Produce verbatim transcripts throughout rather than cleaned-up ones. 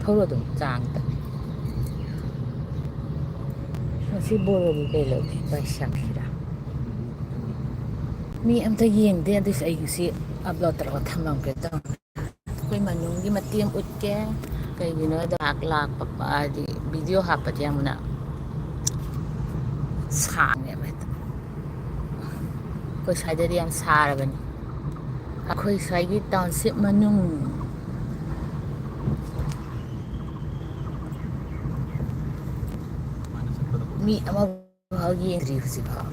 ꯊꯧꯔꯣ ꯑꯗꯨꯝ ꯆꯥꯡꯗ꯫ ꯉꯁꯤ ꯕꯣꯔꯣꯒꯤ ꯀꯩ ꯂꯩꯒꯦ? ꯕꯥꯏꯁꯥꯈꯤꯔꯥ? ꯃꯤ ꯑꯝꯇ ꯌꯦꯡꯗꯦ, ꯑꯗꯨꯏꯁꯨ ꯑꯩ ꯉꯁꯤ ꯑꯞꯂꯣꯗ ꯇꯧꯔꯒ ꯊꯝꯃꯝꯒꯦ ꯇꯧꯅꯤ꯫ ꯑꯩꯈꯣꯏ ꯃꯅꯨꯡꯒꯤ ꯃꯇꯦꯛ ꯑꯃ ꯎꯠꯀꯦ꯫ ꯀꯩꯒꯤꯅꯣꯗ ꯂꯥꯛ ꯂꯥꯛꯄ ꯍꯥꯏꯗꯤ ꯚꯤꯗꯤꯑꯣ ꯍꯥꯞꯄꯗꯤ ꯌꯥꯝꯅ ꯁꯥꯡꯉꯦꯕ ꯍꯦꯛꯇ꯫ ꯑꯩꯈꯣꯏ ꯁ꯭ꯋꯥꯏꯗꯗꯤ ꯌꯥꯝ ꯁꯥꯔꯕꯅꯤ꯫ ꯑꯩꯈꯣꯏ ꯁ꯭ꯋꯥꯏꯒꯤ ꯇꯥꯎꯟꯁꯤꯞ ꯃꯅꯨꯡ ꯃꯤ ꯑꯃꯐꯥꯎ ꯌꯦꯡꯗ꯭ꯔꯤ ꯍꯧꯖꯤꯛꯐꯥꯎ꯫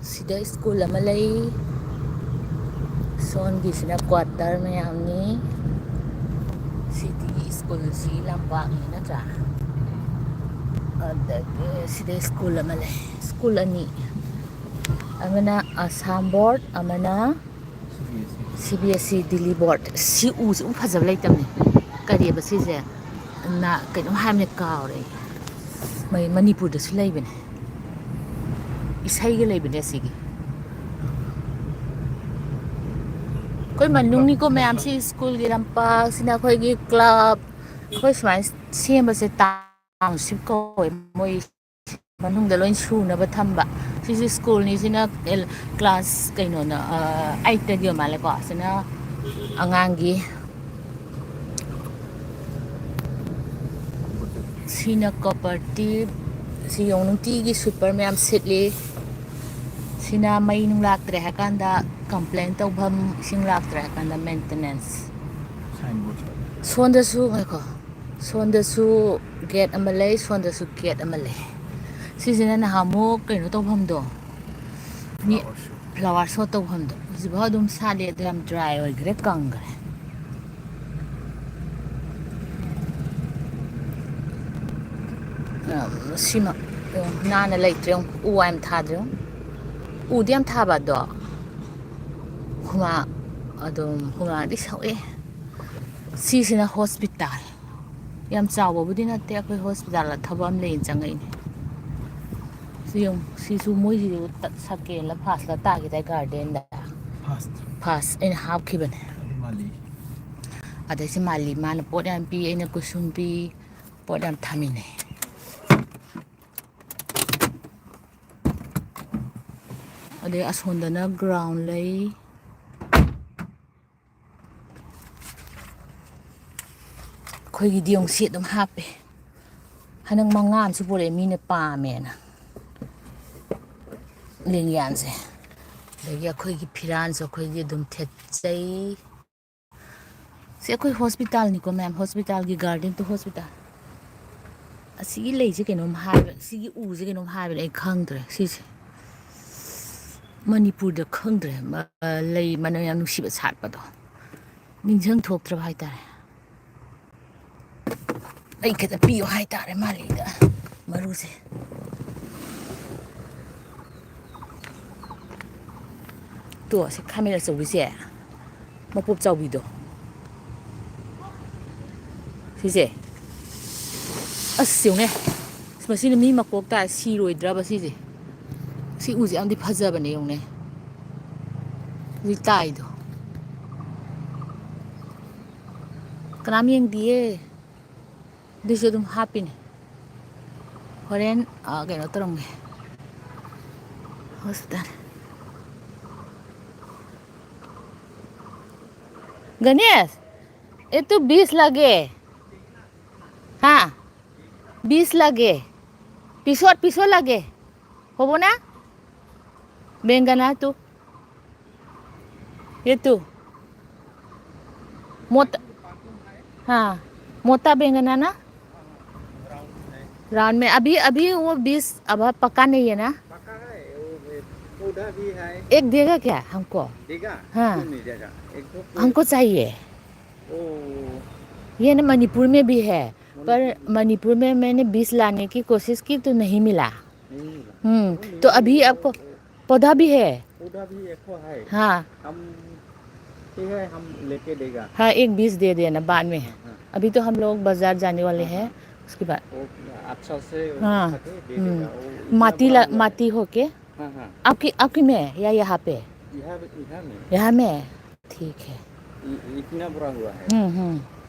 ꯁꯤꯗ ꯁ꯭ꯀꯨꯜ ꯑꯃ ꯂꯩ꯫ ꯁꯣꯝꯒꯤꯁꯤꯅ ꯀ꯭ꯋꯥꯇꯔ ꯃꯌꯥꯝꯅꯤ꯫ ꯁꯤꯇꯤꯒꯤ ꯁ꯭ꯀꯨꯜꯁꯤ ꯂꯝꯄꯥꯛꯅꯤ ꯅꯠꯇ꯭ꯔꯥ? ꯑꯗꯒꯤ ꯁꯤꯗ ꯁ꯭ꯀꯨꯜ ꯑꯃ ꯂꯩ꯫ ꯁ꯭ꯀꯨꯜ ꯑꯅꯤ꯫ ꯑꯃꯅ ꯑꯁꯥꯝ ꯕꯣꯔꯗ, ꯑꯃꯅ C B S C Delhi ꯕꯣꯔꯗ꯫ ꯁꯤ ꯎꯁꯤ ꯑꯃꯨꯛ ꯐꯖꯕ ꯂꯩꯇꯕꯅꯤ꯫ ꯀꯔꯤꯑꯕ ꯁꯤꯁꯦ? ꯅ-, ꯀꯩꯅꯣꯝ ꯍꯥꯏꯕꯅꯦ, ꯀꯥꯎꯔꯦ ꯑꯩ꯫ ꯃꯩ-, ꯃꯅꯤꯄꯨꯔꯗꯁꯨ ꯂꯩꯕꯅꯦ꯫ ꯏꯁꯩꯒ ꯂꯩꯕꯅꯦ ꯑꯁꯤꯒꯤ꯫ ꯑꯩꯈꯣꯏ ꯃꯅꯨꯡꯅꯤꯀꯣ ꯃꯌꯥꯝꯁꯤ, ꯁ꯭ꯀꯨꯜꯒꯤ ꯂꯝꯄꯥꯛꯁꯤꯅ ꯑꯩꯈꯣꯏꯒꯤ ꯀ꯭ꯂꯕ, ꯑꯩꯈꯣꯏ ꯁꯨꯃꯥꯏꯅ ꯁꯦꯝꯕꯁꯦ ꯇꯥꯎꯟꯁꯤꯞ ꯀꯧꯋꯦ꯫ ꯃꯣꯏ ꯃꯅꯨꯡꯗ ꯂꯣꯏ ꯁꯨꯅꯕ ꯊꯝꯕ꯫ ꯁꯤꯁꯨ ꯁ꯭ꯀꯨꯜꯅꯤ꯫ ꯁꯤꯅ ꯑꯦꯜ-, ꯀ꯭ꯂꯥꯁ ꯀꯩꯅꯣꯅ, ꯑ, ꯑꯩꯠꯇꯒꯤ ꯑꯣꯏ ꯃꯥꯜꯂꯦꯀꯣ꯫ ꯁꯤꯅ ꯑꯉꯥꯡꯒꯤ꯫ ꯁꯤꯅ ꯀꯣꯄꯔꯇꯤꯞ꯫ ꯁꯤ ꯌꯦꯡꯉꯨ, ꯅꯨꯡꯇꯤꯒꯤ ꯁ꯭ꯋꯤꯄꯔ ꯃꯌꯥꯝ ꯁꯤꯠꯂꯤ꯫ ꯁꯤꯅ ꯃꯩ ꯅꯨꯡ ꯂꯥꯛꯇ꯭ꯔꯦ ꯍꯥꯏꯀꯥꯟꯗ ꯀꯝꯄ꯭ꯂꯦꯟ ꯇꯧꯐꯝ, ꯏꯁꯤꯡ ꯂꯥꯛꯇ꯭ꯔꯦ ꯍꯥꯏꯀꯥꯟꯗ ꯃꯦꯟꯇꯦꯅꯦꯟꯁ꯫ ꯁꯥꯏꯟꯕꯣꯔꯗ꯫ ꯁꯣꯝꯗꯁꯨ, ꯉꯥꯏꯈꯣ, ꯁꯣꯝꯗꯁꯨ ꯒꯦꯠ ꯑꯃ ꯂꯩ, ꯁꯣꯝꯗꯁꯨ ꯒꯦꯠ ꯑꯃ ꯂꯩ꯫ ꯁꯤꯁꯤꯅ ꯅꯍꯥꯟꯃꯨꯛ ꯀꯩꯅꯣ ꯇꯧꯐꯝꯗꯣ, ꯃꯤ ꯐ꯭ꯂꯥꯋꯔ ꯁꯣ꯫ ꯐ꯭ꯂꯥꯋꯔ ꯁꯣ ꯇꯧꯐꯝꯗꯣ꯫ ꯍꯧꯖꯤꯛꯐꯥꯎ ꯑꯗꯨꯝ ꯁꯥꯠꯂꯤ, ꯑꯗꯣ ꯌꯥꯝ ꯗ꯭ꯔꯥꯏ ꯑꯣꯏꯈ꯭ꯔꯦ, ꯀꯪꯈ꯭ꯔꯦ꯫ ꯑꯝ, ꯁꯤꯃ, ꯌꯦꯡꯉꯨ, ꯅꯥꯟꯅ ꯂꯩꯇ꯭ꯔꯦ, ꯌꯦꯡꯉꯨ, ꯎ ꯋꯥ ꯌꯥꯝ ꯊꯥꯗ꯭ꯔꯦ, ꯌꯦꯡꯉꯨ꯫ ꯎꯗꯤ ꯌꯥꯝ ꯊꯥꯕ, ꯑꯗꯣ ꯍꯨꯃꯥꯡ, ꯑꯗꯨꯝ ꯍꯨꯃꯥꯡꯗꯤ ꯁꯧꯑꯦ꯫ ꯁꯤꯁꯤꯅ ꯍꯣꯁꯄꯤꯇꯥꯜ꯫ ꯌꯥꯝ ꯆꯥꯎꯕꯕꯨꯗꯤ ꯅꯠꯇꯦ, ꯑꯩꯈꯣꯏ ꯍꯣꯁꯄꯤꯇꯥꯜꯗ ꯊꯕꯛ ꯑꯃ ꯂꯩꯌꯦꯅ ꯆꯪꯉꯛꯏꯅꯦ꯫ ꯁꯤ ꯌꯦꯡꯉꯨ, ꯁꯤꯁꯨ ꯃꯣꯏꯁꯤꯁꯨ ꯇ-, ꯁꯦꯀꯦꯟꯂ ꯐꯥꯔꯁꯂ ꯇꯥꯈꯤꯗꯥꯏ ꯒꯥꯔꯗꯦꯟꯗ? ꯐꯥꯔꯁ꯫ ꯐꯥꯔꯁ ꯑꯩꯅ ꯍꯥꯞꯈꯤꯕꯅꯦ꯫ ꯑꯗꯨ ꯃꯥꯜꯂꯤ꯫ ꯑꯗꯩꯁꯦ ꯃꯥꯜꯂꯤ ꯃꯥꯅ ꯄꯣꯠ ꯌꯥꯝ ꯄꯤ, ꯑꯩꯅ ꯀꯨꯁꯨꯝ ꯄꯤ, ꯄꯣꯠ ꯌꯥꯝ ꯊꯥꯃꯤꯟꯅꯩ꯫ ꯑꯗꯩ ꯑꯁꯣꯝꯗꯅ ꯒ꯭ꯔꯥꯎꯟ ꯂꯩ꯫ ꯑꯩꯈꯣꯏꯒꯤꯗꯤ ꯌꯦꯡꯉꯨ ꯁꯤ ꯑꯗꯨꯝ ꯍꯥꯞꯄꯦ꯫ ꯍꯟꯗꯛ ꯃꯉꯥ ꯑꯃꯁꯨ ꯄꯨꯔꯛꯑꯦ ꯃꯤꯅ ꯄꯥꯝꯃꯦꯅ꯫ ꯂꯦꯡꯌꯥꯟꯁꯦ꯫ ꯑꯗꯒꯤ ꯑꯩꯈꯣꯏꯒꯤ ꯐꯤꯔꯥꯟꯁꯨ ꯑꯩꯈꯣꯏꯒꯤ ꯑꯗꯨꯝ ꯊꯦꯠꯆꯩ꯫ ꯁꯤ ꯑꯩꯈꯣꯏ ꯍꯣꯁꯄꯤꯇꯥꯜꯅꯤꯀꯣ ꯃꯌꯥꯝ, ꯍꯣꯁꯄꯤꯇꯥꯜꯒꯤ garden to hospital꯫ ꯑꯁꯤꯒꯤ ꯂꯩꯁꯦ ꯀꯩꯅꯣꯝ ꯍꯥꯏꯕ, ꯁꯤꯒꯤ ꯎꯁꯦ ꯀꯩꯅꯣꯝ ꯍꯥꯏꯕꯅꯦ, ꯑꯩ ꯈꯪꯗ꯭ꯔꯦ ꯁꯤꯁꯦ꯫ ꯃꯅꯤꯄꯨꯔꯗ ꯈꯪꯗ꯭ꯔꯦ, ꯃ-, ꯂꯩ ꯃꯅꯝ ꯌꯥꯝ ꯅꯨꯡꯁꯤꯕ ꯁꯥꯠꯄꯗꯣ ꯅꯤꯡꯁꯤꯡ ꯊꯣꯛꯇ꯭ꯔꯕ ꯍꯥꯏꯇꯥꯔꯦ꯫ ꯑꯩ ꯈꯤꯇ ꯄꯤꯌꯨ ꯍꯥꯏꯇꯥꯔꯦ ꯃꯥꯂꯤꯗ ꯃꯔꯨꯁꯦ꯫ ꯇꯣ, ꯁꯤ ꯈꯥꯃꯦꯟ ꯑꯆꯧꯕꯤꯁꯦ, ꯃꯄꯣꯞ ꯆꯥꯎꯕꯤꯗꯣ꯫ ꯁꯤꯁꯦ꯫ ꯑꯁ, ꯌꯦꯡꯉꯨꯅꯦ꯫ ꯑꯁ, ꯃꯁꯤꯅ ꯃꯤ ꯃꯀꯣꯛ ꯇꯥꯏ꯫ ꯁꯤꯔꯣꯏꯗ꯭ꯔꯕ ꯁꯤꯁꯦ? ꯁꯤ ꯎꯁꯦ ꯌꯥꯝꯗꯤ ꯐꯖꯕꯅꯦ, ꯌꯦꯡꯉꯨꯅꯦ꯫ ꯍꯧꯖꯤꯛ ꯇꯥꯏꯗꯣ꯫ ꯀꯅꯥꯝ ꯌꯦꯡꯗꯤꯌꯦ꯫ ꯑꯗꯨꯏꯁꯨ ꯑꯗꯨꯝ ꯍꯥꯞꯄꯤꯅꯦ꯫ ꯍꯣꯔꯦꯟ, ꯑ, ꯀꯩꯅꯣ ꯇꯧꯔꯝꯒꯦ꯫ ꯍꯣꯁꯄꯤꯇꯥꯜ꯫ गणेश, ये तो बीस लगे। हाँ, बीस लगे। পিছত, পিছত লাগে। হ'ব না? বেঙেনা তো। ये तो। मोटा। हाँ, मोटा बेंगन है ना? राउंड में। अभी, अभी वो बीस अब पका नहीं है ना? पका है, वो भी पौधा भी है। एक देगा क्या हमको? देगा? हाँ। क्यों नहीं देगा? एक दो पेड़। हमको चाहिए। ओ। ये ना मणिपुर में भी है, पर मणिपुर में। मणिपुर में मैंने बीस लाने की कोशिश की तो नहीं मिला। नहीं मिला। हम्म, तो अभी आपको पौधा भी है? पौधा भी एक ठो है। हाँ। हम, ठीक है, हम लेके देगा। हाँ, एक बीस दे देना बाद में। हाँ, हाँ। अभी तो हम लोग बाजार जाने वाले हैं, हाँ। उसके बाद। वो अच्छा से हाँ। उठा के दे हम्म। देगा। वो इतना माटी बड़ा ला-, हुआ है। माटी होके। हाँ, हाँ। आपकी, आपकी में या यहाँ पे? यहाँ, यहाँ में। यहाँ में? ठीक है। इ-, इतना बड़ा हुआ है। हम्म, हम्म।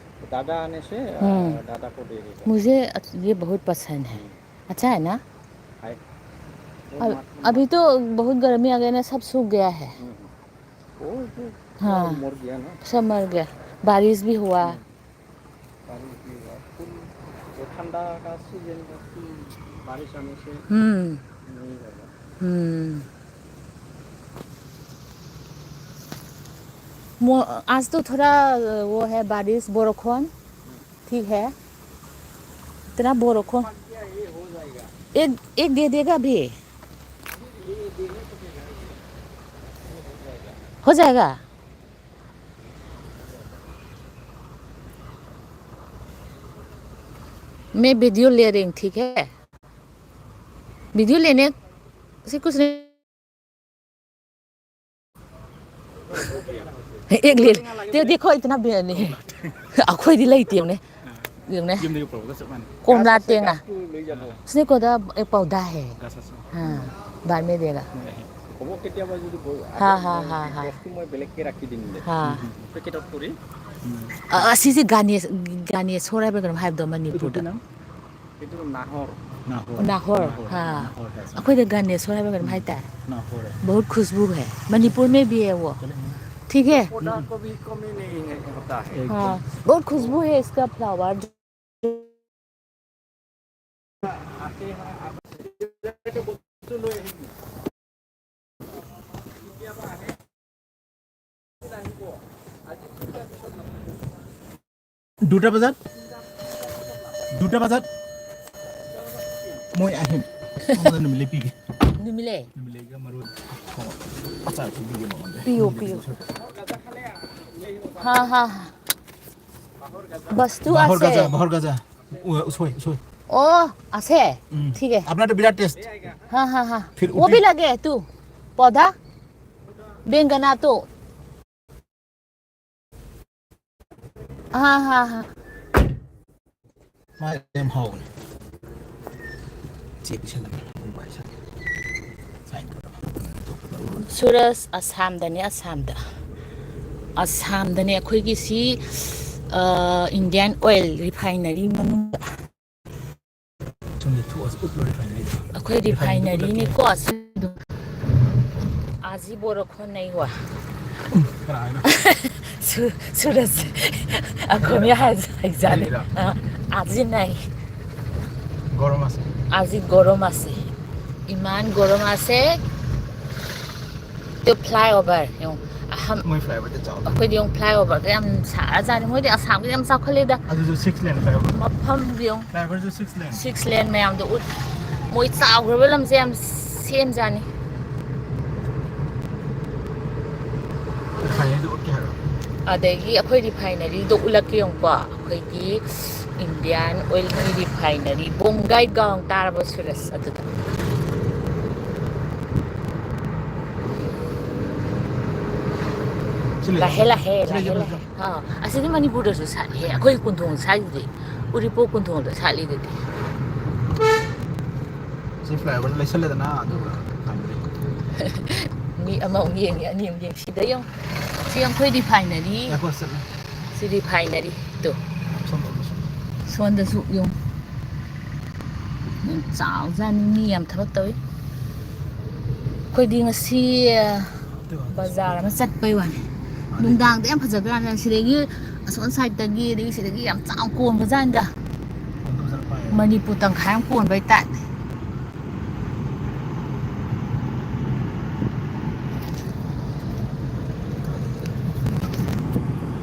दादा आने से, अ, हम्म। दादा को दे देगा। मुझे अच-, ये बहुत पसंद है। हम्म। अच्छा है ना? हाय। वो अब, मत, मत। अभी तो बहुत गर्मी आ गया ना, सब सूख गया है। हम्म, हम्म। वो तो हाँ। मर गया ना। सब मर गया। बारिश भी हुआ। हम्म। बारिश भी हुआ। फुल वो ठंडा का सीजन में फुल बारिश आने से हम्म। नहीं होगा। हम्म। मो-, आज तो थोड़ा, अ, वो है बारिश, बोरोखोन। ठीक है। इतना बोरोखोन। एक, एक दे देगा अभी। हो जाएगा। मैं वीडियो ले रही हूँ, ठीक है? वीडियो लेने से कुछ नहीं। एक ले, दे-, देखो, इतना भी नहीं। ꯑꯩꯈꯣꯏꯗꯤ ꯂꯩꯇꯦ, ꯌꯦꯡꯉꯨꯅꯦ꯫ ꯌꯦꯡꯉꯨꯅꯦ꯫ ꯌꯨꯝꯗꯒꯤ ꯄꯨꯔꯛꯄꯒ ꯆꯞ ꯃꯥꯟꯅꯩ꯫ ꯀꯣꯝꯂꯥ ꯇꯦꯡꯉꯥ꯫ ꯂꯣꯏ ꯌꯥꯅꯕ꯫ इसने को दा एक पौधा है। हाँ, बाद में देगा। হ'ব, কেতিয়াবা যদি ব-, हाँ, हाँ, हाँ, हाँ। বস্তু মই বেলেগকে ৰাখি দিম দে। हाँ। পেকেটত কৰি। ꯑ, ꯑꯁꯤꯁꯦ ꯒꯥꯅꯦ-, ꯒꯥꯅꯦꯁꯣꯔ ꯍꯥꯏꯕ꯭ꯔꯥ ꯀꯩꯅꯣꯝ ꯍꯥꯏꯕꯗꯣ ꯃꯅꯤꯄꯨꯔꯗ꯫ এইটো নাহৰ। নাহৰ। নাহৰ, নাহৰ, हाँ। নাহৰ হয়। ꯑꯩꯈꯣꯏꯗ ꯒꯥꯅꯦꯁꯣꯔ ꯍꯥꯏꯕ꯭ꯔꯥ ꯀꯩꯅꯣꯝ ꯎꯝ, ꯍꯥꯏꯇꯥꯏ꯫ নাহৰ হয়। बहुत खुशबू है। मणिपुर में भी है वो। चले। ठीक है। पौधा को भी कमी नहीं है, होता है। एकदम। हाँ, बहुत खुशबू है इसका फ्लावर। দুটা বজাত, দুটা বজাত মই আহিম। মই মানে নিমিলে পিকে। নিমিলে? নিমিলে, এতিয়া মাৰো। অ, আচ্ছা, আচ্ছা, পিকে মই মানে। পিঅ, পিঅ। हाँ, हाँ, हाँ। বস্তু বাঁহৰ আছে। গাজা, বাঁহৰ গাজা। উ-, উচৈ, উচৈ। অ, আছে? উম। ঠিক আছে। আপোনাৰ তো বিৰাট টেষ্ট। हाँ, हाँ, हाँ। ফিৰ वो উঠি- भी लगे, तू। पौधा? बेंगना तो। हाँ, हाँ, हाँ। ꯃꯥ ꯌꯥꯝ ꯍꯥꯎꯕꯅꯦ꯫ ꯆꯦ ꯄꯤꯁꯜꯂꯝꯃꯦ꯫ ꯁꯥꯏꯟ ꯇꯧꯔꯒ꯫ ꯁꯨꯔꯖ ꯑꯁꯥꯝꯗꯅꯦ, ꯑꯁꯥꯝꯗ꯫ ꯑꯁꯥꯝꯗꯅꯦ ꯑꯩꯈꯣꯏꯒꯤ ꯁꯤ, ꯑ, Indian Oil Refinery ꯃꯅꯨꯡꯗ꯫ ꯆꯨꯝꯅ ꯊꯣꯛꯑꯁꯨ ꯎꯠꯂꯣ refinery ꯗꯣ꯫ ꯑꯩꯈꯣꯏ refinery ꯗꯣ refinery ꯅꯤ ꯎꯠꯂꯛꯀꯦ꯫ ꯀꯣ, ꯑꯁꯤ ꯑꯗꯨꯝ ꯑꯥꯖꯤ ꯕꯣꯔꯣ ꯈꯣꯟ ꯅꯩ ꯋꯥ꯫ ꯀꯅꯥ ꯍꯥꯏꯅꯣ? ꯁꯨ-, ꯁꯨꯔꯖ꯫ ꯑꯩꯈꯣꯏ ꯃꯤ ꯍꯥꯏꯖ-, ꯍꯩꯖꯥꯠꯅꯤ꯫ ꯑꯩꯒꯤꯔꯣ? ꯑ, ꯑꯥꯖꯤ ꯅꯩ꯫ ꯒꯣꯔꯝ ꯑꯁꯦ꯫ ꯑꯥꯖꯤ ꯒꯣꯔꯝ ꯑꯁꯦ꯫ ꯏꯃꯥꯟ ꯒꯣꯔꯝ ꯑꯁꯦ꯫ ꯇꯨ flyover ꯌꯦꯡꯉꯨ꯫ ꯑꯍꯝ-, ꯃꯣꯏ flyover ꯗꯤ ꯆꯥꯎꯗ꯭ꯔꯣ? ꯑꯩꯈꯣꯏꯗꯤ ꯌꯦꯡꯉꯨ flyover ꯒ ꯌꯥꯝ ꯁꯥꯔꯖꯥꯠꯅꯤ꯫ ꯃꯣꯏꯗꯤ ꯑꯁꯥꯝꯒꯤꯗꯤ ꯌꯥꯝ ꯆꯥꯎꯈꯠꯂꯦꯗ꯫ ꯑꯗꯨꯁꯨ six lane flyover꯫ ꯃꯐꯝꯗꯤ ꯌꯦꯡꯉꯨ꯫ Flyover ꯁꯨ six lane꯫ Six lane ꯃꯌꯥꯝꯗꯣ ꯎꯠ-, ꯃꯣꯏ ꯆꯥꯎꯈ꯭ꯔꯕ ꯂꯝꯁꯦ ꯌꯥꯝ ꯁꯦꯝꯖꯥꯠꯅꯤ꯫ Refinery ꯗꯨ ꯎꯠꯀꯦ ꯍꯥꯏꯔꯣ? ꯑꯗꯒꯤ ꯑꯩꯈꯣꯏ refinery ꯗꯣ ꯎꯠꯂꯛꯀꯦ ꯌꯦꯡꯉꯨꯀꯣ꯫ ꯑꯩꯈꯣꯏꯒꯤ Indian Oil ꯒꯤ refinery, ꯕꯣꯡꯒꯥꯏ ꯒꯥꯎ ꯇꯥꯔꯕ ꯁꯨꯔꯖ ꯑꯗꯨꯗ? ꯁꯤ ꯂꯩ-, ꯂꯥꯛꯑꯦ, ꯂꯥꯛꯑꯦ, ꯁꯤ ꯂꯥꯛꯑꯦ, ꯂꯩꯖꯕ ꯂꯥꯛꯑꯦ꯫ ꯅꯠꯇ꯭ꯔꯣ? ꯑꯥ, ꯑꯁꯤꯗꯤ ꯃꯅꯤꯄꯨꯔꯗꯁꯨ ꯁꯥꯠꯂꯤꯍꯦ꯫ ꯑꯩꯈꯣꯏ ꯀꯣꯟꯊꯣꯡ ꯁꯥꯠꯂꯤꯗꯨꯗꯤ, ꯎꯔꯤꯄꯣꯛ ꯀꯣꯟꯊꯣꯡꯗ ꯁꯥꯠꯂꯤꯗꯨꯗꯤ꯫ ꯁꯤ flyover ꯗ ꯂꯩꯁꯜꯂꯦꯗꯅ, ꯑꯗꯨꯒ ꯊꯝꯕꯗꯤ꯫ ꯃꯤ ꯑꯃꯃꯨꯛ ꯌꯦꯡꯉꯤ, ꯑꯅꯤꯃꯨꯛ ꯌꯦꯡꯉꯤ꯫ ꯁꯤꯗ ꯌꯦꯡꯉꯨ꯫ ꯁꯤ ꯌꯦꯡꯉꯨ, ꯑꯩꯈꯣꯏ refinery꯫ ꯉꯥꯏꯈꯣ, ꯆꯠꯂꯨ꯫ ꯁꯤ refinery ꯇꯨ꯫ ꯁꯣꯝꯗ ꯎꯠꯂꯨ, ꯁꯣꯝꯗ꯫ ꯁꯣꯝꯗꯁꯨ ꯌꯦꯡꯉꯨ꯫ ꯌꯥꯝ ꯆꯥꯎꯖꯥꯠꯅꯤ, ꯃꯤ ꯌꯥꯝ ꯊꯕꯛ ꯇꯧꯏ꯫ ꯑꯩꯈꯣꯏꯗꯤ ꯉꯁꯤ, ꯑ, ꯕꯖꯥꯔ ꯑꯃ ꯆꯠꯄꯩ ꯋꯥꯅꯤ꯫ ꯅꯨꯡꯗꯥꯡꯗ ꯌꯥꯝ ꯐꯖꯗ꯭ꯔꯥꯅꯦ? ꯁꯤꯗꯒꯤ ꯑꯁꯣꯝ side ꯇꯒꯤ, ꯑꯗꯒꯤ ꯁꯤꯗꯒꯤ ꯌꯥꯝ ꯆꯥꯎꯅ ꯀꯣꯟꯕꯖꯥꯠꯅꯤꯗ꯫ ꯃꯅꯤꯄꯨꯔ ꯇꯪꯈꯥꯏ ꯑꯃ ꯀꯣꯟꯕꯩ type ꯅꯤ꯫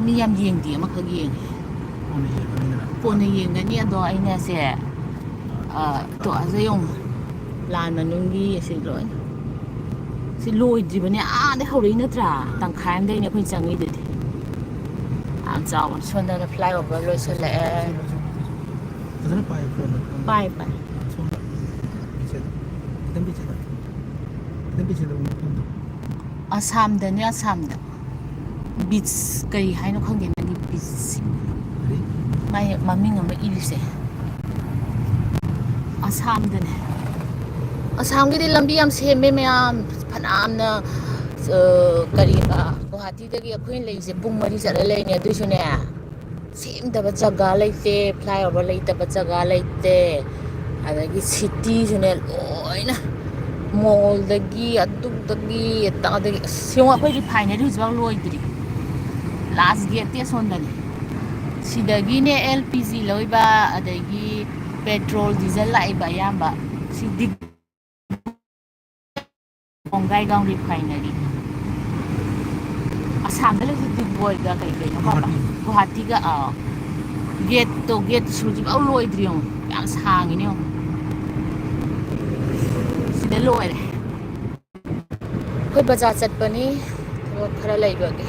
ꯃꯤ ꯌꯥꯝ ꯌꯦꯡꯗꯦ, ꯑꯃꯈꯛ ꯌꯦꯡꯉꯦ꯫ ꯀꯣꯟꯅ ꯌꯦꯡꯒꯅꯤꯗꯅ꯫ ꯀꯣꯟꯅ ꯌꯦꯡꯒꯅꯤ, ꯑꯗꯣ ꯑꯩꯅ ꯁꯦ, ꯑ, ꯇꯣ, ꯑꯁꯦ ꯌꯦꯡꯉꯨ꯫ ꯂꯥꯟ ꯃꯅꯨꯡꯒꯤ ꯑꯁꯤ ꯂꯣꯏꯅ꯫ ꯁꯤ ꯂꯣꯏꯗ꯭ꯔꯤꯕꯅꯦ, ꯑꯥꯗꯩ ꯍꯧꯔꯛꯏ ꯅꯠꯇ꯭ꯔꯥ? ꯇꯪꯈꯥꯏ ꯑꯃꯗꯩꯅꯦ ꯑꯩꯈꯣꯏꯅ ꯆꯪꯉꯤꯗꯨꯗꯤ꯫ ꯌꯥꯝ ꯆꯥꯎꯕꯅꯤ꯫ ꯁꯣꯝꯗꯅ flyover ꯂꯣꯏꯁꯤꯜꯂꯛꯑꯦ꯫ ꯐꯖꯅ ꯄꯥꯏꯌꯨ, ꯐꯣꯟꯗꯣ꯫ ꯄꯥꯏ, ꯄꯥꯏ꯫ ꯁꯣꯝꯗ꯫ ꯄꯤꯛꯆꯔꯗꯣ꯫ ꯈꯤꯇꯪ ꯄꯤꯛꯆꯔꯗꯣ꯫ ꯈꯤꯇꯪ ꯄꯤꯛꯆꯔꯗꯣ, ꯃꯐꯝꯗꯣ꯫ ꯑꯁꯥꯝꯗꯅꯦ, ꯑꯁꯥꯝꯗ꯫ Beach ꯀꯔꯤ ꯍꯥꯏꯅꯣ ꯈꯪꯗꯦ ꯅꯪꯒꯤ beach ꯁꯤ꯫ ꯀꯔꯤ? ꯃꯥꯏ ꯃꯃꯤꯡ ꯑꯃ ꯏꯔꯤꯁꯦ꯫ ꯑꯁꯥꯝꯗꯅꯦ꯫ ꯑꯁꯥꯝꯒꯤꯗꯤ ꯂꯝꯕꯤ ꯌꯥꯝ ꯁꯦꯝꯃꯦ ꯃꯌꯥꯝ꯫ ꯐꯅꯌꯥꯝꯅ ꯀꯔꯤꯕ, ꯒꯨꯍꯥꯇꯤꯗꯒꯤ ꯑꯩꯈꯣꯏꯅ ꯂꯩꯁꯦ ꯄꯨꯡ ꯃꯔꯤ ꯆꯠꯂ ꯂꯩꯅꯦ꯫ ꯑꯗꯨꯏꯁꯨꯅꯦ, ꯁꯦꯝꯗꯕ ꯖꯒꯥ ꯂꯩꯇꯦ, flyover ꯂꯩꯇꯕ ꯖꯒꯥ ꯂꯩꯇꯦ꯫ ꯑꯗꯒꯤ cityꯁꯨꯅꯦ, ꯂꯣꯏꯅ mallꯗꯒꯤ, ꯑꯗꯨꯗꯒꯤ, ꯑꯗꯒꯤ, ꯑꯁ, ꯌꯦꯡꯉꯣ, ꯑꯩꯈꯣꯏ refinery ꯍꯧꯖꯤꯛꯐꯥꯎ ꯂꯣꯏꯗ꯭ꯔꯤ꯫ Last gateꯇꯤ ꯑꯁꯣꯝꯗꯅꯤ꯫ ꯁꯤꯗꯒꯤꯅꯦ L P G ꯂꯧꯕ, ꯑꯗꯒꯤ petrol, diesel ꯂꯥꯛꯏꯕ ꯑꯌꯥꯝꯕ꯫ ꯁꯤ ꯗꯤꯒ-, ꯕꯣꯡꯒꯥꯏꯒꯥꯡ refinery꯫ ꯑꯁꯥꯝꯗ ꯂꯩꯁꯦ ꯗꯤꯒꯕꯣꯏꯒ ꯀꯩ ꯀꯩꯅꯣ ꯍꯥꯏꯕ? ꯒꯨꯍꯥꯇꯤ꯫ ꯒꯨꯍꯥꯇꯤꯒ, ꯑꯥ꯫ Gateꯇꯣ, gateꯇꯨꯁꯨ ꯍꯧꯖꯤꯛꯐꯥꯎ ꯂꯣꯏꯗ꯭ꯔꯤ ꯌꯦꯡꯉꯣ꯫ ꯌꯥꯝ ꯁꯥꯡꯉꯤꯅꯦ ꯌꯦꯡꯉꯣ꯫ ꯁꯤꯗ ꯂꯣꯏꯔꯦ꯫ ꯑꯩꯈꯣꯏ ꯕꯖꯥꯔ ꯆꯠꯄꯅꯤ, ꯊꯕꯛ ꯈꯔ ꯂꯩꯕꯒꯤ꯫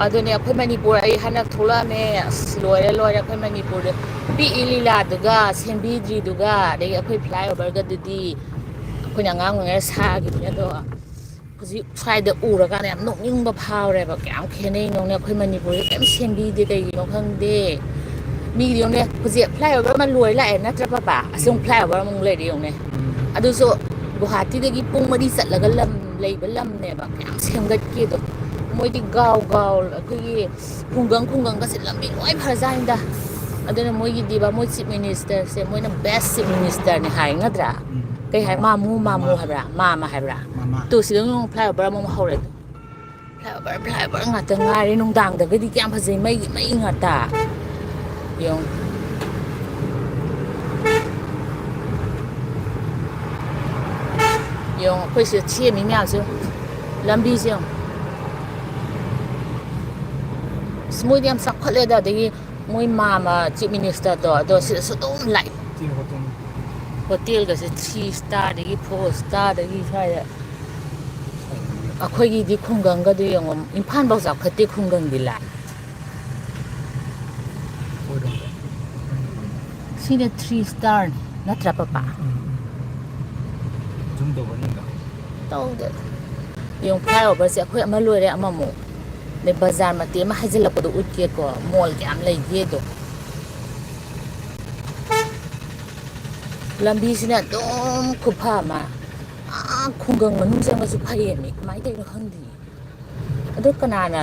ꯑꯗꯨꯅꯦ, ꯑꯩꯈꯣꯏ ꯃꯅꯤꯄꯨꯔ, ꯑꯩ ꯍꯟꯗꯛ ꯊꯣꯛꯂꯛꯑꯝꯃꯦ꯫ ꯑꯁ, ꯂꯣꯏꯔꯦ, ꯂꯣꯏꯔꯦ, ꯑꯩꯈꯣꯏ ꯃꯅꯤꯄꯨꯔꯗ ꯄꯤꯛꯏ ꯂꯤꯂꯥꯗꯨꯒ, ꯁꯦꯝꯕꯤꯗ꯭ꯔꯤꯗꯨꯒ, ꯑꯗꯒꯤ ꯑꯩꯈꯣꯏ flyoverꯒꯗꯨꯗꯤ ꯑꯩꯈꯣꯏꯅ ꯑꯉꯥꯡ ꯑꯣꯏꯔꯤꯉꯩꯗ ꯁꯥꯈꯤꯕꯅꯦ꯫ ꯑꯗꯣ ꯍꯧꯖꯤꯛ ꯁ꯭ꯋꯥꯏꯗ ꯎꯔꯀꯥꯟꯗ ꯌꯥꯝ ꯅꯣꯛꯅꯤꯡꯕ ꯐꯥꯎꯔꯦꯕ꯫ ꯀꯌꯥꯝ ꯈꯦꯠꯅꯩꯅꯣꯅꯦ ꯑꯩꯈꯣꯏ ꯃꯅꯤꯄꯨꯔꯗ ꯀꯔꯤꯝ ꯁꯦꯝꯕꯤꯗꯦ, ꯀꯩꯒꯤꯅꯣ ꯈꯪꯗꯦ꯫ ꯃꯤꯒꯤꯗꯤ ꯌꯦꯡꯉꯨꯅꯦ, ꯍꯧꯖꯤꯛ flyover ꯑꯃ ꯂꯣꯏ ꯂꯥꯛꯑꯦ ꯅꯠꯇ꯭ꯔꯥ ꯄꯥꯄꯥ? ꯑꯁꯤ ꯑꯃꯨꯛ flyover ꯑꯃꯨꯛ ꯂꯩꯔꯦ ꯌꯦꯡꯉꯨꯅꯦ꯫ ꯑꯗꯨꯁꯨ ꯒꯨꯍꯥꯇꯤꯗꯒꯤ ꯄꯨꯡ ꯃꯔꯤ ꯆꯠꯂꯒ ꯂꯝ ꯂꯩꯕ ꯂꯝꯅꯦꯕ꯫ ꯀꯌꯥꯝ ꯁꯦꯝꯒꯠꯀꯦꯗꯣ꯫ ꯃꯣꯏꯗꯤ ꯒꯥꯎ ꯒꯥꯎ ꯑꯩꯈꯣꯏꯒꯤ ꯈꯨꯡꯒꯪ ꯈꯨꯡꯒꯪꯒꯁꯦ ꯂꯝꯕꯤ ꯂꯣꯏ ꯐꯔꯖꯥꯠꯅꯤꯗ꯫ ꯑꯗꯨꯅ ꯃꯣꯏꯒꯤꯗꯤꯕ, ꯃꯣꯏ chief ministerꯁꯦ ꯃꯣꯏꯅ best chief ministerꯅꯦ ꯍꯥꯏ ꯅꯠꯇ꯭ꯔꯥ? ꯎꯝ꯫ ꯀꯩ ꯍꯥꯏ? ꯃꯥꯃꯨ, ꯃꯥꯃꯨ ꯃꯥꯃꯥ꯫ ꯍꯥꯏꯕ꯭ꯔꯥ? ꯃꯥꯃ ꯍꯥꯏꯕ꯭ꯔꯥ? ꯃꯥꯃꯥ꯫ ꯇꯨ ꯁꯤꯗ ꯑꯃꯨꯛ flyover ꯑꯃꯨꯛ ꯍꯧꯔꯦ꯫ Flyover, flyover ꯉꯥꯛꯇ ꯉꯥꯏꯔꯦ꯫ ꯅꯨꯡꯗꯥꯡꯗꯒꯗꯤ ꯀꯌꯥꯝ ꯐꯖꯩ, ꯃꯩꯒꯤ ꯃꯩ ꯉꯥꯛꯇ꯫ ꯌꯦꯡꯉꯨ꯫ ꯌꯦꯡꯉꯨ, ꯑꯩꯈꯣꯏ ꯁꯤꯗ ꯁꯦꯝꯃꯤ ꯃꯌꯥꯝꯁꯦ ꯌꯦꯡꯉꯨ꯫ ꯂꯝꯕꯤꯁꯦ ꯌꯦꯡꯉꯨ꯫ ꯑꯁ, ꯃꯣꯏꯗꯤ ꯌꯥꯝ ꯆꯥꯎꯈꯠꯂꯦꯗ꯫ ꯑꯗꯒꯤ ꯃꯣꯏ ꯃꯥꯃ chief ministerꯗꯣ, ꯑꯗꯣ ꯁꯤꯗꯁꯨ ꯑꯗꯨꯝ ꯂꯥꯛꯏ꯫ ꯁꯤ ꯍꯣꯇꯦꯜ꯫ ꯍꯣꯇꯦꯜꯒꯁꯦ three starꯗꯒꯤ four starꯗꯒꯤ ꯁ꯭ꯋꯥꯏꯗ꯫ ꯑꯩꯈꯣꯏꯒꯤꯗꯤ ꯈꯨꯡꯒꯪꯒꯗꯨ ꯌꯦꯡꯉꯣ, ꯏꯝꯐꯥꯜꯐꯥꯎ ꯆꯥꯎꯈꯠꯇꯦ ꯈꯨꯡꯒꯪꯗꯤ ꯂꯥꯏ꯫ ꯑꯣꯏꯔꯣꯝꯗ꯫ ꯁꯤꯅ three starꯅꯤ ꯅꯠꯇ꯭ꯔꯥ, ꯄꯄꯥ? ꯎꯝ, ꯎꯝ, ꯎꯝ꯫ ꯖꯨꯝ ꯇꯧꯕ ꯅꯪꯒ? ꯇꯧꯗꯦ꯫ ꯌꯦꯡꯉꯨ, flyoverꯁꯦ ꯑꯩꯈꯣꯏ ꯑꯃ ꯂꯣꯏꯔꯦ, ꯑꯃꯃꯨꯛ꯫ ꯑꯗꯩ ꯕꯖꯥꯔ ꯃꯇꯦꯛ ꯑꯃ ꯍꯥꯏꯖꯤꯜꯂꯛꯄꯗꯣ ꯎꯠꯀꯦꯀꯣ, mall ꯀꯌꯥꯝ ꯂꯩꯒꯦꯗꯣ꯫ ꯂꯝꯕꯤꯁꯤꯅ ꯑꯗꯨꯝ ꯈꯨꯐ ꯑꯃ, ꯑꯥ, ꯈꯨꯡꯒꯪ ꯃꯅꯨꯡ ꯆꯪꯉꯁꯨ ꯐꯩꯌꯦꯃꯤ꯫ ꯀꯃꯥꯏꯅ ꯇꯧꯔꯤꯅꯣ ꯈꯪꯗꯦ꯫ ꯑꯗꯣ ꯀꯅꯥꯅ,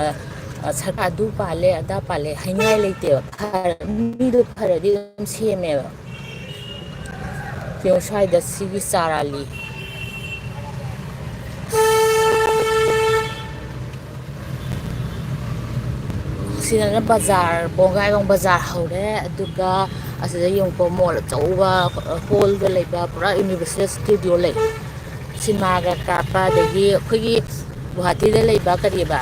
ꯑ, ꯁꯔꯀꯥꯔ ꯑꯗꯨ ꯄꯥꯜꯂꯦ, ꯑꯗꯥ ꯄꯥꯜꯂꯦ ꯍꯥꯏꯅꯤꯡꯉꯥꯏ ꯂꯩꯇꯦꯕ꯫ ꯐꯔ-, ꯃꯤꯗꯣ ꯐꯔꯗꯤ ꯑꯗꯨꯝ ꯁꯦꯝꯃꯦꯕ꯫ ꯌꯦꯡꯉꯣ ꯁ꯭ꯋꯥꯏꯗ ꯁꯤꯒꯤ ꯆꯥꯔꯥꯂꯤ꯫ ꯁꯤꯗꯅ ꯕꯖꯥꯔ, ꯕꯣꯡꯒꯥꯏꯒꯣꯡ ꯕꯖꯥꯔ ꯍꯧꯔꯦ꯫ ꯑꯗꯨꯒ ꯑꯁꯤꯗ ꯌꯦꯡꯉꯨꯀꯣ, ꯃꯣꯜ ꯑꯆꯧꯕ, ꯍꯣꯜꯗ ꯂꯩꯕ ꯄꯨꯔꯥ ꯌꯨꯅꯤꯚꯔꯁꯦꯜ ꯁ꯭ꯇꯨꯗꯤꯑꯣ ꯂꯩ꯫ ꯁꯤꯅꯦꯃꯥꯒ ꯀꯥꯞꯄ, ꯑꯗꯒꯤ ꯑꯩꯈꯣꯏꯒꯤ ꯒꯨꯍꯥꯇꯤꯗ ꯂꯩꯕ ꯀꯔꯤꯕ?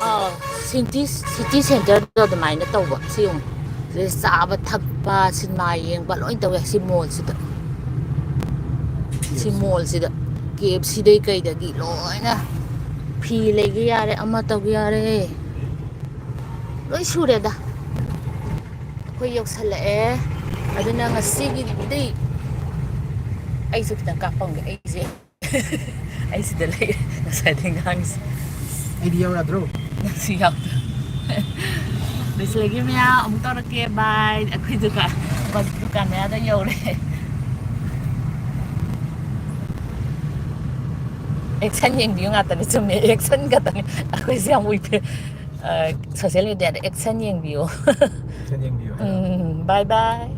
ꯑꯥ, ꯁꯤꯇꯤ, ꯁꯤꯇꯤ ꯁꯦꯟꯇꯔꯗꯣ ꯑꯗꯨꯃꯥꯏꯅ ꯇꯧꯕ꯫ ꯁꯤ ꯌꯦꯡꯉꯨ꯫ ꯁꯤꯗ ꯆꯥꯕ ꯊꯛꯄ, ꯁꯤꯅꯦꯃꯥ ꯌꯦꯡꯕ ꯂꯣꯏ ꯇꯧꯋꯦ ꯁꯤ ꯃꯣꯜꯁꯤꯗ꯫ ꯁꯤ ꯃꯣꯜꯁꯤꯗ꯫ ꯀꯦ ꯑꯦꯐ ꯁꯤꯗꯩ ꯀꯩꯗꯒꯤ ꯂꯣꯏꯅ ꯐꯤ ꯂꯩꯒꯦ ꯌꯥꯔꯦ, ꯑꯃ ꯇꯧꯒꯦ ꯌꯥꯔꯦ꯫ ꯂꯣꯏ ꯁꯨꯔꯦꯗ꯫ ꯑꯩꯈꯣꯏ ꯌꯧꯁꯜꯂꯛꯑꯦ꯫ ꯑꯗꯨꯅ ꯉꯁꯤꯒꯤꯗꯤ ꯑꯩꯁꯨ ꯈꯤꯇꯪ ꯀꯥꯞꯄꯝꯒꯦ꯫ ꯑꯩꯁꯦ, ꯑꯩ ꯁꯤꯗ ꯂꯩꯔꯦ ꯉꯁꯥꯏꯗꯩ ꯉꯥꯡꯉꯤꯁꯦ꯫ ꯑꯩꯗꯤ ꯌꯥꯎ ꯌꯥꯗ꯭ꯔꯣ? ꯅꯪꯁꯨ ꯌꯥꯎꯗ꯫ ꯂꯣꯏꯁꯤꯜꯂꯒꯦ ꯃꯌꯥꯝ, ꯑꯃꯨꯛ ꯇꯧꯔꯛꯀꯦ꯫ ꯕꯥꯏ꯫ ꯑꯩꯈꯣꯏ ꯗꯨꯀꯥꯟ, ꯗꯨꯀꯥꯟ ꯃꯌꯥꯗ ꯌꯧꯔꯦ꯫ ꯑꯦꯛꯁꯟ ꯌꯦꯡꯕꯤꯌꯨ ꯉꯥꯛꯇꯅꯤ꯫ ꯆꯨꯝꯃꯦ, ꯑꯦꯛꯁꯟ ꯈꯛꯇꯅꯤ꯫ ꯑꯩꯈꯣꯏꯁꯦ ꯌꯥꯝ ꯎꯏꯊ-, ꯑ, ꯁꯣꯁꯤꯌꯦꯜ ꯃꯦꯗꯤꯌꯥꯗ ꯑꯦꯛꯁꯟ ꯌꯦꯡꯕꯤꯌꯨ꯫ ꯑꯦꯛꯁꯟ ꯌꯦꯡꯕꯤꯌꯨ ꯍꯥꯏꯔꯣ? ꯎꯝ, ꯕꯥꯏ ꯕꯥꯏ꯫